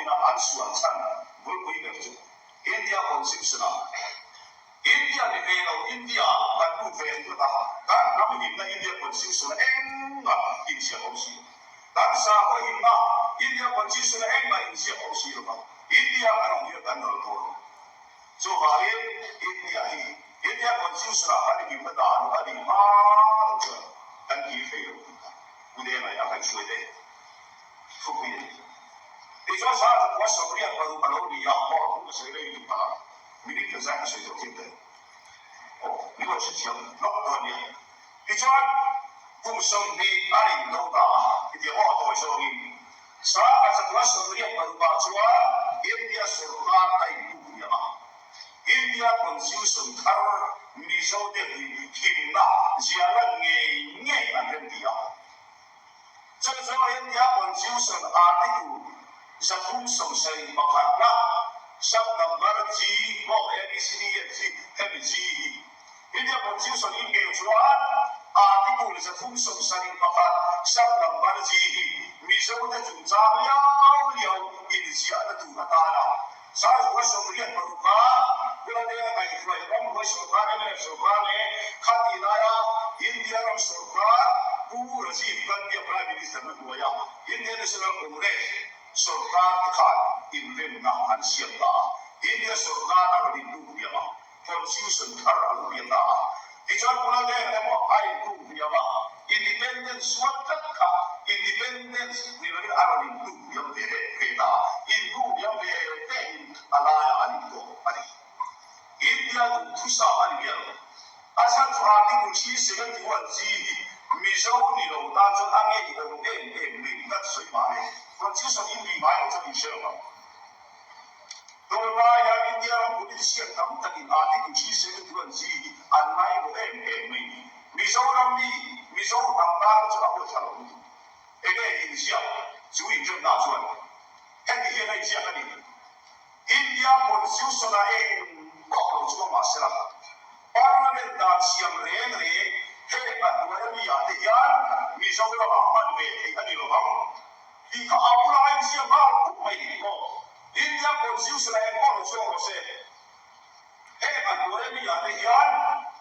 ina an sual chhan bulpui ber chu India Constitution-ah India ni ve lo India kan lut ve ringawt a, kan hnam himna India Constitution-a engmah inziak awm si lo. Kan sakhaw himna India Constitution-a engmah inziak awm si lo va, India kan awm hian kan ral dawn. Chuvangin India hi India Constitution-ah kan himna dan a nih hma lo chuan kan kir thei lo tih kha Pu Denga a kaihhruai te thupui a ni. Tichuan Sazakua 86 a lo ni a, aw thu ka sawi rei tuk ta. Minute ka zai ka sawi tawh thiam te aw min lo hrethiam lawk dawn nia. Tichuan kum 20 a rin do ta a, hetiang aw a tawi zawngin 1986 ah chuan India sorkar a inbuk hniam a, India Constitution thar Mizo te himna zia lan ngei ngei an rem ti a. Chu chu India Constitution Article 371 na sub number G maw A B C D E F G hemi G hi India Constitution in keu chuan Article 371 sub number G hi Mizo te chungchang liau liau inziahna tur atana 1986 a Buladenga kaihhruai ramhnuai sorkar mnf sorkar leh khati laia India ram sorkar Pu Rajiv Gandhi-a Prime Minister na hnuaia Indian National Congress sorkar te khan inremna an siam ta a, India sorkar a rawn inbuk hniam a, Constitution thar a lo piang ta a. Tichuan Buladenga te pawh a inbuk hniam a, Independence sual tlat kha Independence ni lovin a rawn inbuk hniam ve leh ve ta a, inbuk hniam ve tehin a laiah an intawk a ni. India duhthusam a ni miah lo. A chhan chu Article 371 G hi Mizo ni lo tan chuan a ngeiawm em em mai ni kan sawi mah le. Constitution in ri ngai lo chuan in hre lo ang. Tunlai hian India ram politician tam takin Article 371 G hi an ngaimawh em em mai ni. Mizoram mi, Mizo hnam tan lo chuan a huat thla lo lutuk. Enge inziak chu inremna chuan heti hian a inziak a ni. India Constitution ah eng pawh lo chuang mah sela, Parliament dan siam reng reng heng a hnuai ami ah te hian Mizoram ah hman ve theih a ni lo vang tih kha a bula a inziak nghal khawp mai ni maw? India Constitution ah eng pawh lo chuang rawh se, heng a hnuai ami ah te hian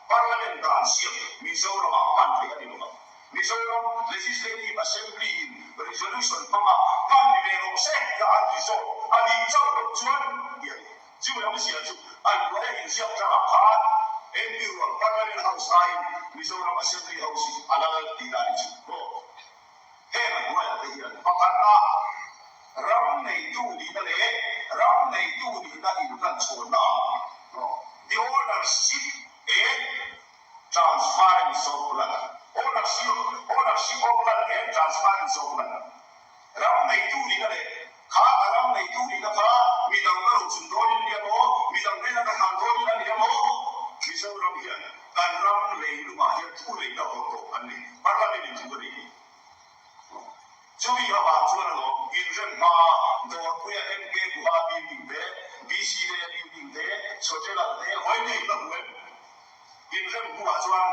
Parliament dan siam Mizoram ah hman theih a ni lo vang. Mizoram Legislative Assembly in resolution hmanga hman ni ve rawh se tia an ti zawk a nih chauh loh chuan ti a ni. Chu lamzia chu an hnuaia inziak tlangah khan MP rual Parliament House aiin Mizoram Assembly House hi a lal tihna a ni chu maw? Heng a hnuaiah te hian pakhatna ram neitu nihna leh ram neitu nihna inhlanchhawnna ah the ownership and Transference of land, Ownership, Ownership of land and transference of land, Ram neitu nihna leh kha ka ram neitu nihna kha midang ka ro chun dawnin a nia maw, midang hnena ka thlan dawnin a nia maw? Mizoram hian kan ram leilungah hian thu neihna haw tawh an nei, Parliament in thu a nei ni. Chumi avang chuan alawm inrem hma Dawrpuia MK Guha building te, BCA building te, Sotelal te hawi ngei la hmu em? Inrem hnuah chuan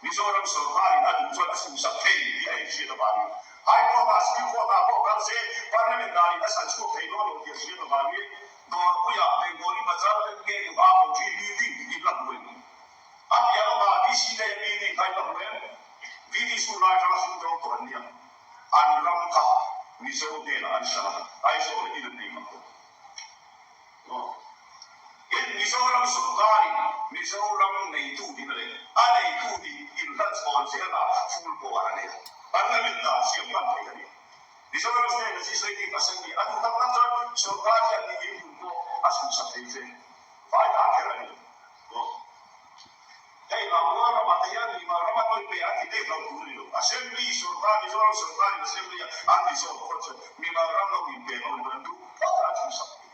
Mizoram sorkarin a duh chuan a chhungsak thei tih a inhriat avangin High Court-ah Supreme Court-ah pawh kal se Parliament danin a chhan chhuak thei dawn lo tih a hriat avangin Dawrpuia Bengali Bazar MK Guha Poultry building in la hmu em? A piah lawkah BCA building kha in la hmu em? VD School lai atanga sum dawng tawh an nia. An ram kha Mizo hnenah an hralh a, Aizawl leh in an nei ngam tawh. Aw. In Mizoram sorkarin Mizoram neitu ding leh a neitu dik inhlanchhawn zelah full power a nei a, Parliament ah siam hman theih a ni. Mizoram State Legislative Assembly a duh tak tak chuan sorkar hian ni in hun pawh a chhuhsak thei che. Vai dan kher a ni. Aw. Hei Lammual ramah te hian Myanmar rama nawi pe an ti daih lo tur a ni lo. Assembly sorkar, Mizoram sorkarin Assembly a an ti zawk phawt chuan Myanmar ram lo inpe lo ni an duh phawt a an chhuhsak thei.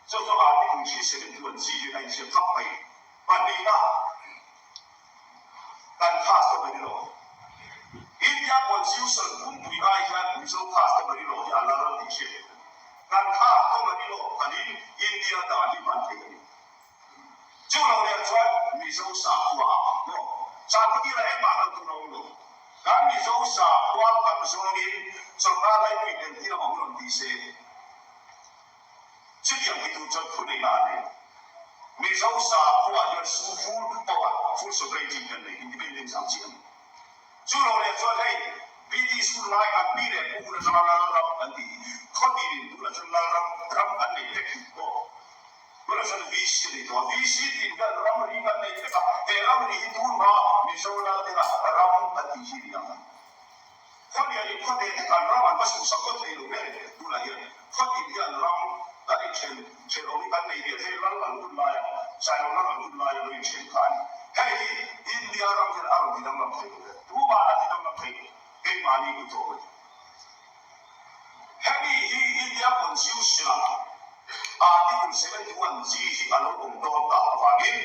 Chu chu Article 371 G hian a inziak thlap mai. Pahnihna, kan customary law. India Constitution pumpui ai hian Mizo customary law hi a lal tih hriat theih a ni. Kan customary law phalin India dan hi hman theih a ni. Chu lo leh chuan Mizo sakhua ah maw sakhua tih lah engmah lo tur a awm lo. Kan Mizo sakhua tam zawngin sorkar laipui tel hi lamah hun rawn ti se. Chutiang ti tur chuan thuneihna an nei. Mizo sakhua hian su full power, full sovereignty kan nei, independence ang chiah a ni. Chu lo leh chuan hei British hun lai an pi leh pu hun atanga Lalram kan tih hi khawtin tunah chuan Lalram ram an nei vek hi aw. Tunah chuan VC a nei tawh a, VC tih hian ramri kan nei vek a, he ramri hi tun hma Mizo lal tena ram kan tih hi a ni ang. Khawlianin khawte te kan ram an va suhsak ngawt thei lo ber tunah hian khawtin hian ram kan inthen then awm hi kan nei ve thei lal an hun laia Sailo lal an hun laia lo inthen kha a ni. Hei hi India ram hian a rawn ti danglam thei lo ber. Tumah a ti danglam thei lo. Keimahni ku tawh a ni. Hemi hi India Constitution-ah Article 71 G hi a lo awm dawn tak avangin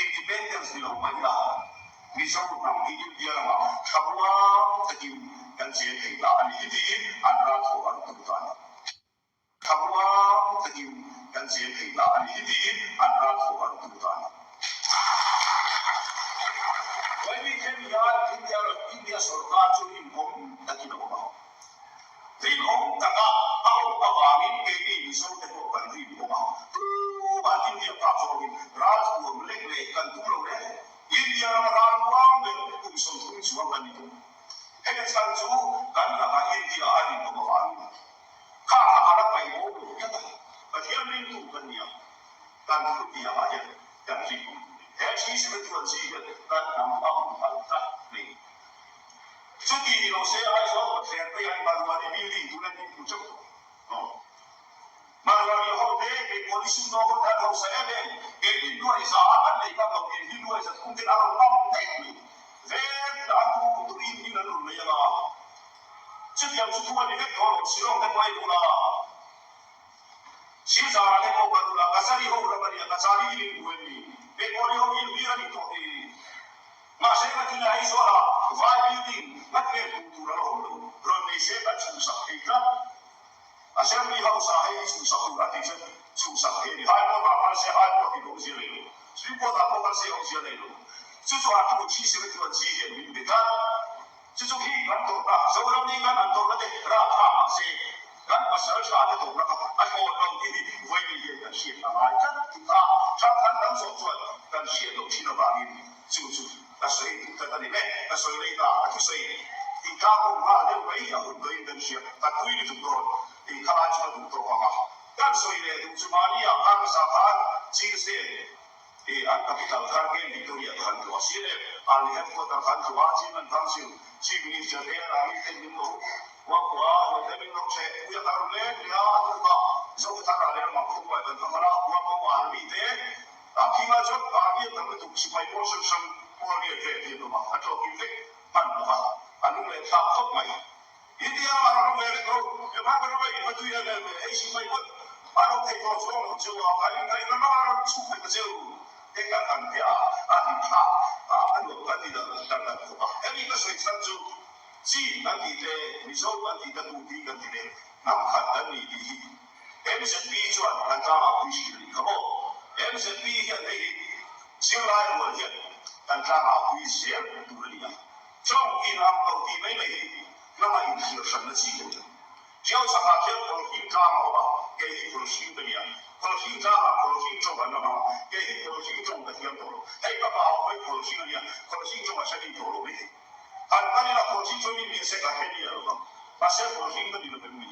Independence ni lo mai ila Mizo hnam hi India ramah thlamuang takin kan cheng thei ta a ni hi tiin an ralthuam a rawn tum ta a ni. Thlamuang takin kan cheng thei ta a ni hi tiin an ralthuam a rawn tum ta a ni. Vaimi then hian India India sorkar chu rinawm takin a awm a. Rinawm taka a awm avangin keini Mizo te pawh kan rinawm a. Tumah India kap zawngin ralthuam lek leh kan tum lo reng. India rama ralmuang ber kum 30 chuang kan ni tawh. Hei a chhan chu kan lakah India a rinawm avangin kha kha a la paihawm lo tlat a, Pathian ringtu kan ni a, kan thu tiangah hian kan rinawm tur a ni. He thi 71 chi hian kan hnam a humhalh tlat mai. Chuti ni lo se Aizawl kawtthler te hian Marwari building tuna min hmu teuh tawh. Marwari ho te keipawh i sumdaw ho te an hausa em em, keini nuaiza a kan nei ngam lo in hi nuaiza thum ten a rawn ngam daih mai. Veng ila an tu tu in in an rawn nei anga chutiang chu thu a ni vek tawh lo, Shillong te pawh ei bula Silchar te pawh kal ula, Kachari ho ram a nia, Kachari in in hmu em ni? Bengali ho in hlir a ni tawh hi. Mahse ngatinge Aizawla vai building ngat nge hmuh tur a la awm lo, rawn nei se kan chhuhsak thei tlat. Assembly House ah hei hi chhuhsak tur a tih chuan chhuhsak thei a ni. High Court ah kal se High Court in awmzia nei lo, Supreme Court ah pawh kal se awmzia nei lo. Chu chu Article 371 G hian min be tlat. Chu chu khi kan tawrhna, Zoram ni kan han tawrhna te rapthlak mahse kan pasal tha te tawrhna kha a hlawt lo tih hi vawiin hian kan hriat a ngai tlat tih kha ṭhangkhat kan zawh chuan kan hriat loh thin avangin chu chu ka sawi duh tlat a ni mek. Ka sawi lei ta, ka thusawi tih tlakawm nghal deuh mai a hun tawhin kan hria, ka tui lutuk dawn tih kha lai chu ka duh tawk ang a. Kan sawi leh duh chu mahni ah khan hmasa khan Chilsen i an capital khan Camp Victoria kha an tlawh a, CNF Army headquarter kha an tlawh a, Chairman Council, Chief Minister te Army te min lo kuangkuah a, huai te min lo cheh pui a, ka rawn leng leh a, a tukah Zokhawthar ah leh ramah khawmuai kan hmang a, Kuangko Army te Ah khingah chuan Army an tam lutuk sipai pawl hrang hrang pawl riat vel hi an awm a, a tlawhkim vek hman lo va, a lung leh thlak khawp mai. India ramah ram ram ve vek ro, Japan ka rama in va tui em em ve, hei sipai pawn a rawk thei tawh chuang lo cheu a, ka in ka in ram rama ram chhuk vek a cheu te kan han tia a, a hlim thlak a, a nuam kan ti dal dal dal khawp a. Hemi ka sawi chhan chu Chin kan tih te, Mizo kan tih te, Kuki kan ti te, hnam khat kan ni tih hi MZP chuan kan tlangah pui hrilh a nih kha maw? MZP hian hei hi zirlai rual hian kan tlangah pui zel tur a ni a, tawng inang lo tih mai mai hi hnama inhriat hranna chi a ni. Tiau chakah khian Kawlhing tlang a awm a, kei hi Kawlhing ka ni a, Kawlhing tlangah Kawlhing tawng an awm a, kei hi Kawlhing tawng ka thiam tawh lo. Hei ka pa awm hi Kawlhing a ni a, Kawlhing tawng a hre ding tawh lo mai thei. An hman ila Kawlhing chuan mi min sek a hre ni a lo vang. Mahse Kawlhing ka ni lo em ni?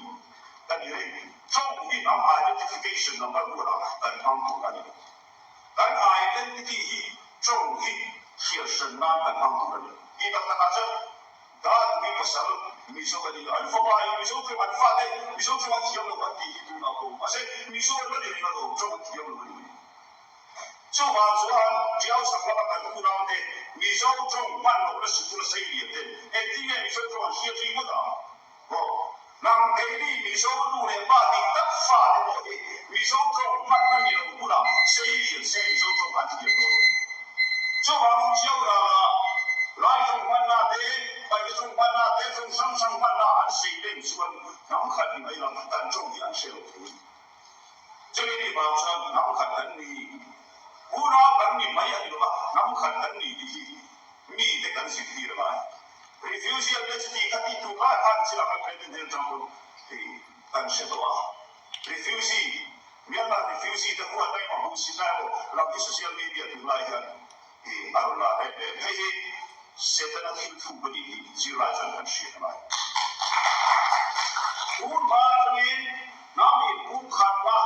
Ka ni reng. Tawng hi hnam identification number bulah kan hmang tur a ni lo. Kan identity hi tawng hi hriat hran nan kan hmang tur a ni. Tih tak takah chuan Dan mi pasal Mizo ka ni lo. An fapa in Mizo tawng an fate Mizo tawng an thiam lo an tih hi tunah ka awm. Mahse Mizo an la ni reng alawm, tawng an thiam lo a ni mai. Chuvang chuan Tiau chhak lama kan unaute Mizo tawng hman lohna sikul a sei lian ten engtin nge Mizo tawng an hriat ringawt ang? Aw, nang keini Mizo nu leh pa dik tak fa te pawh hi Mizo tawng hmanna ni lo hmunah sei lian se Mizo tawng an thiam dawn lo. Chuvangin Tiau rala Lai tawng hmanna te, Paite tawng hmanna te, tawng hrang hrang hmanna an sei len chuan hnam khat ni mai la kan tawng hi an hre lo thei a ni. Chumi nih vang chuan hnam khat kan ni, unau kan ni mai a ni lo va, hnam khat kan ni tih hi mite kan zirtir a ngai. Refugee te chuti kha tih tur lai khan chila kan president hnen atang pawn kan hre tawh a, refugee. Myanmar refugee te huat emaw hmuhsitna emaw lam hi social media tunlai hian a rawn la em em. Hei hi Setana thil thuk a ni tih zirlai chuan kan hriat a ngai. Tun hma atangin hnam inpumkhatna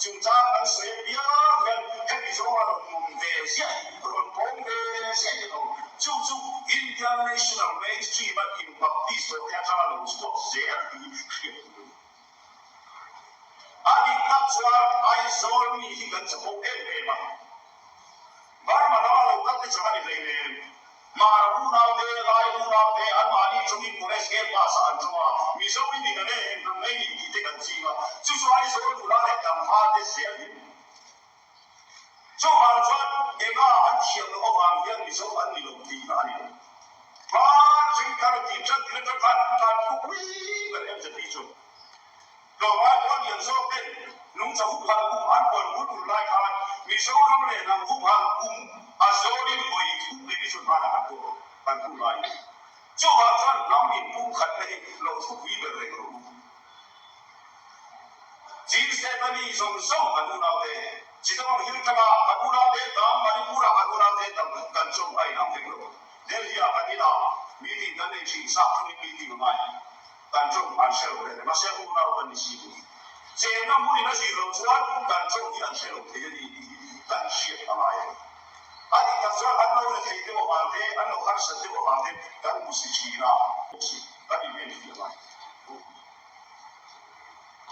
chungchang kan sawi apiang hian hemi zawnga rawn mawm ve ziah hi, rawn pawm ve ziah hi an awm. Chu chu Indian National Mainstream a inbaptist tawh te atanga lo chhuak zel tih hi hriat tur a ni. A dik tak chuan Aizawl mi hi kan chapo em em a, Burma lama lo kal te chang a ni hleinem. Mara unaute, Lai unaute anmahni chungin College campus ah an ṭawng a, Mizo i ni nane eng hnam ngei ni tih te kan ching a, chu chu Aizawl nula leh tlangval te zel hi a ni. Chuvang chuan enga an thiam loh avang hian Mizo an ni lo tihna a ni lo. Hmaan Chengthar tih ṭan tir aṭang khan kan khupui ber MZP chu tlawmngai pawl lian zawk ten nungcha humhalh kum an puan bul bul lai khan Mizoram leh hnam humhalh kum a zawlin vawi thum leh ni chhun hmanah kan pawh kan hmuh lai. Chuvang chuan hnam inpumkhatna hi lo thupui ber reng rawh u. Chin State a mi zawng zawng kan unaute, Chittagong Hill tanga kan unaute tam, Manipur-a kan unaute tam kan chawm a inang vek lo. Delhi-ah kan inah meeting kan nei thin, sap thungin meeting a ngai. Kan chawm an hre lo reng, mahse unau kan ni si lo. Chenna hmunin a zir loh chuan kan chawm hi an hre lo thei a ni tih hi kan hriat a ngai a ni. A dik tak chuan an lo rethei deuh avang te, an lo harsat deuh avang te kan hmu si thin a, kan inenfiah a ngai.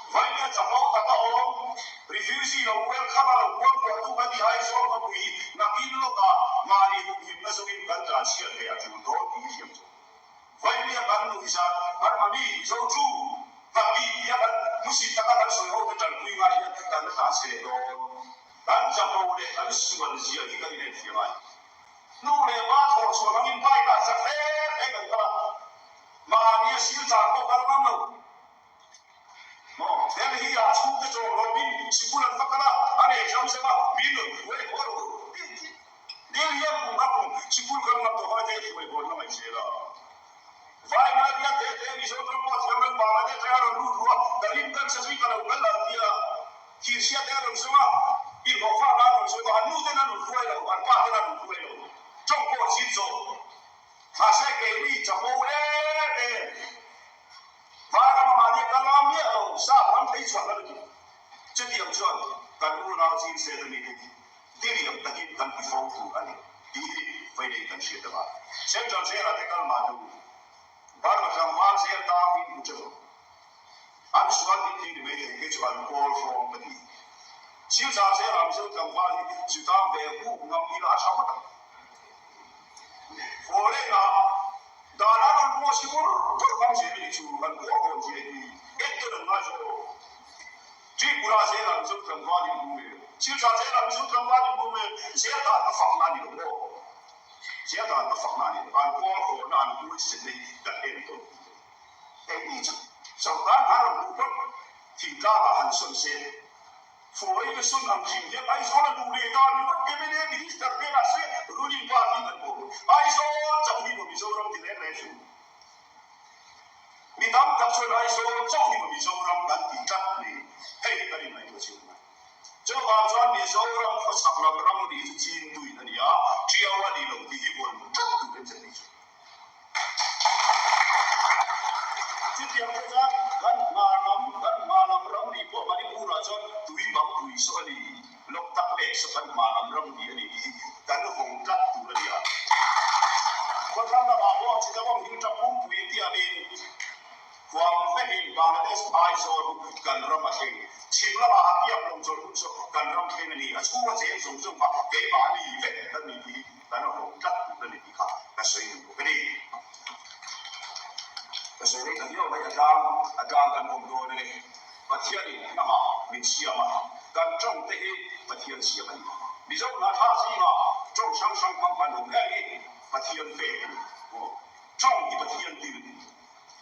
Vaimia chaklo taka awm, refugee lo welcome a lo kualkuahtu kan tih Aizawl khawpui hi nakin lawkah mahni humhimna zawngin kan tlanchhiat ve a tul dawn tih hi hriam chu. Vaimia kan nuih zat Burma mi Zotu Hnahbi tia kan hmusit taka kan sawi ho te tanpui ngai hian kan la tlanchhe leh dawn. Kan chaklo leh kan sual zia hi kan inenfiah ngai. Nu leh pa thawh chhuah hmangin bike ah chak hle hle kan kal a. Mahni a sil char pawh kal ngam lo. Maw? Delhi ah chhungte chawl hlawmin sikul an va kal a, a nei zam zam a, min rawn hruai haw lo. Delhi a kum a kum sikul kal ngam tawh hawi te hruai haw na mai zel a. Vai ngai biak te te Mizoram pawh thiam ram Bangladesh atanga rawn lut ruah ka rin kan sa zui ka lo kal lo tia thirchhia te a rawn sawm a, inhlawhfak a rawn sawm a, an nu ten an rawn hruai lo, an pa ten an rawn hruai lo. Tawng pawh chin zawk. Mahse keini chapo em em Vairama mahni kal ngam miah lo sap ram phei chhuah kan ni. Chutiang chuan kan unau chin se mi te hi diriam takin kan ti fo tur a ni tih hi vawiin kan hriat a ngai. Central Jail-ah te kal mah duh Burma tlangval zel tang in hmu teuh. An sual min ti ni mai thei kei chu an kawl hrawng ka ti. Silchar Jail-ah Mizo tlangval hi zu tang ve huk ngam ila a tha ngawt ang. Foreign-ah dan an rawn pawh si bur bur ngam zel a nih chu, an kuah hawn zia hi entawn an ngai zawk. Tripura zelah Mizo tlangval in hmu e, Silchar zelah Mizo tlangval in hmu e, zel dan ka fakna a ni lo maw? Zel dan ka fakna a ni lo, an kual hawnna an huaisenna hi kan entawn tur a ni. Keini chu sawrkar hna rawn hmuh phawt thingtlangah han sawn se. Foreign a sun ang hrim hian Aizawl a duh leh dan ringawt mla Minister hnenah se ruling party kan pawh dawn. Aizawl chauh hi maw Mizoram ti reng reng suh. Mi tam tak chuan Aizawl chauh hi maw Mizoram kan ti tlat mai. Hei hi kan inngaihtuah chiang mai. Chuvang chuan Mizoram khawchhak lam ram ri chu chin duin a ni a, Tiau a ni lo tih hi vawn tlat tur em che ni chu. Chutiang pawh chuan kan hma lam, kan hma lam ramri pawh Manipur-ah chuan tui bang pui saw a ni, Loktak lek saw kan hma lam ramri a ni tih hi kan vawng tlat tur a ni a. Khawthlang lamah pawh Chittagong Hill tap pumpui tiamin huam vekin Bangladesh Aizawl hu kan ram a thleng. Chhim lamah a piak lawng chawlh hun saw kan ram thleng a ni, a chhunga cheng zawng zawng kha keimahni vek kan ni tih hi Kan vawk tlat tur a ni tih kha ka sawi duh bawk a ni. Ka sawi rei ta viau mai, a tlang a tlang kan awm dawn a ni. Pathianin hnamah min siam a, kan tawng te hi Pathian siam a ni. Mizo hna tha zingah tawng hrang hrang hmang kan awm heng hi Pathian pek a ni. Tawng hi Pathian dil a ni.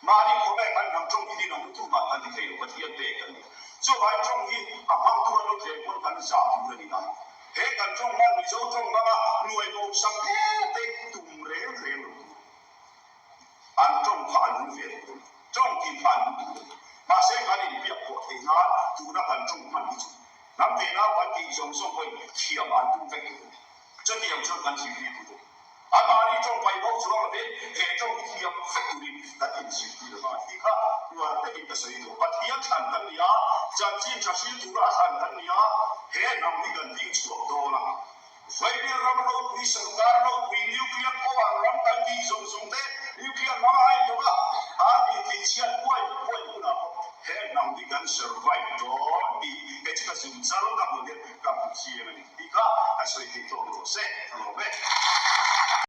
Mahni khawvel kan hnam tawng hi din ang lutuk mah kan ti thei lo, Pathian pek a ni. Chuvai tawng hi a hmangtu an lo tlem pawn kan zah tur a ni a. He kan tawng hman Mizo tawng hmanga nuai bo sak te tum reng reng lo tur. An tawng kha a nung ve lo tur. Tawng tih kha a nung tur a ni. Mahse kan inbiak pawh theih nan tuna kan tawng hman hi chu. Hnam tenau kan tih zawng zawng pawhin thiam an tum vek tur a ni. Chutiang chuan kan zirtirtu te anmahni tawng pai bo chuang lovin he tawng hi thiam vek turin kan inzirtir a ngai tih kha uar takin ka sawi duh. Pathian thlan kan ni a, chanchin tha hril tura a thlan kan ni a, he hnam hi kan ding chhuak dawn a. Vaibel ram ropui, sorkar ropui, nuclear power ram kan tih zawng zawng te nuclear hmang a in lo a, a tih tih chhiat buai buai hunah pawh he hnam hi kan survive dawn tih he chu ka zum chal ka hmuh hian ka hmu chiang a ni tih kha ka sawi thei tawk rawh se ka lawm e.